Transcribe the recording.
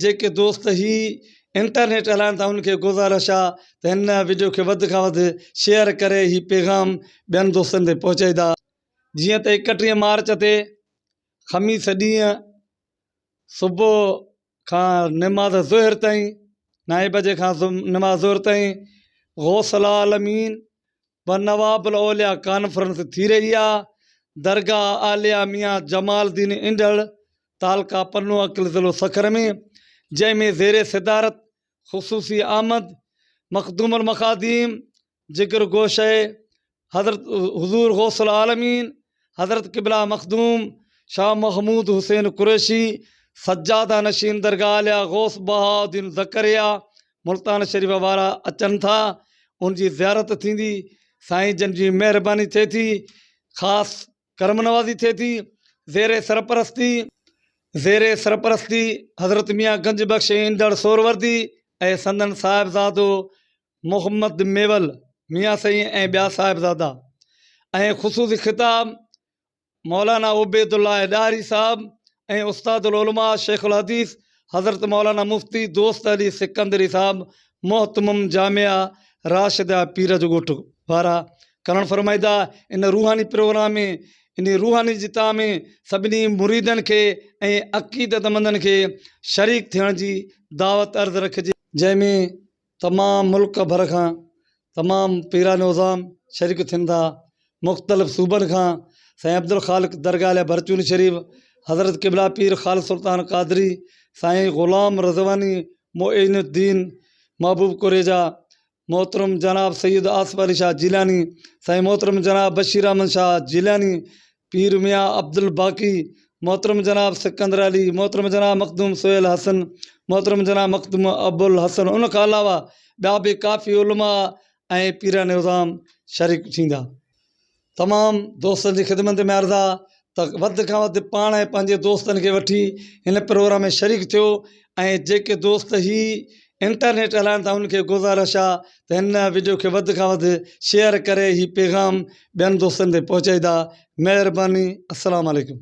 جيڪي دوست هي انٽرنيٽ هلائن ٿا انهن کي گذارش آ ته هن وڊيو کي وڌ کان وڌ شيئر ڪري هي پيغام ٻين دوستن تائين پهچائيندا. جيئن ته 31 مارچ تي خميس ڏينهن صبح کان نماز ظهر تائين نائين بجي کان نماز ظهر تائين غوث العالمين و نواب الاولياء ڪانفرنس ٿي رهي آ درگاهه عاليه ميان جمال الدين انڍڙ تعلقه پنو عقل ضلعو سکر ۾ جنهن ۾ زير صدارت خصوصي آمد مخدوم المخاديم جگر گوشه حضرت حضور غوث العالمين حضرت قبله مخدوم شاهه محمود حسين قريشي سجاده نشين درگاهه عاليه غوث بهاء الدين زڪريا ملتان شريف وارا اچن ٿا ان جي زيارت ٿيندي سائين جن جي مهرباني ٿئي ٿي خاص ڪرم نوازي ٿئي ٿي زير سرپرستي زير سرپرستي حضرت ميان گنج بخش ايندڙ سهروردي ۽ سندن صاحبزادو محمد ميول، ميان سائين ۽ ٻيا صاحبزادا ۽ خصوصي خطاب مولانا عبيد الله ڏاهري صاحب ۽ استاد العلماء شيخ الحديث حضرت مولانا مفتي دوست علي سڪندري صاحب مهتمم جامعه راشده پير جو ڳوٺ وارا ڪرڻ فرمائيندا. ان روحاني پروگرام ۾ ان روحاني جتاء ۾ سڀني مريدن کي ۽ عقيدتمندن کي شريڪ ٿيڻ جي دعوت عرض رکجي. جنهن ۾ تمام ملڪ ڀر کان تمام پيران عظام شريڪ ٿين ٿا مختلف صوبن کان سائين عبدالخالق درگاهه عاليه ڀرچوني شريف حضرت قبله پير خالد سلطان قادري سائين غلام رضواني معين الدين محبوب ڪوريجا محترم جناب سيد آصف علي شاهه جيلاني سائين محترم جناب بشير احمد شاهه جيلاني پير ميان عبدالباقي، محترم جناب سڪندر علي، محترم جناب مخدوم سهيل حسن، محترم جناب مخدوم ابوالحسن ان کان علاوه ٻيا به ڪافي علماء ۽ پيران عظام شريڪ ٿيندا. تمام دوستن جي خدمت ۾ عرض آ ته وڌ کان وڌ پاڻ ۽ پنهنجي دوستن کي وٺي هن پروگرام ۾ شريڪ ٿيو ۽ جيڪي دوست هي انٽرنيٽ هلائن ٿا انهن کي گذارش آ ته هن وڊيو کي وڌ کان وڌ شيئر ڪري هي پيغام ٻين دوستن تائين پهچائيندا مهرباني السلام عليڪم.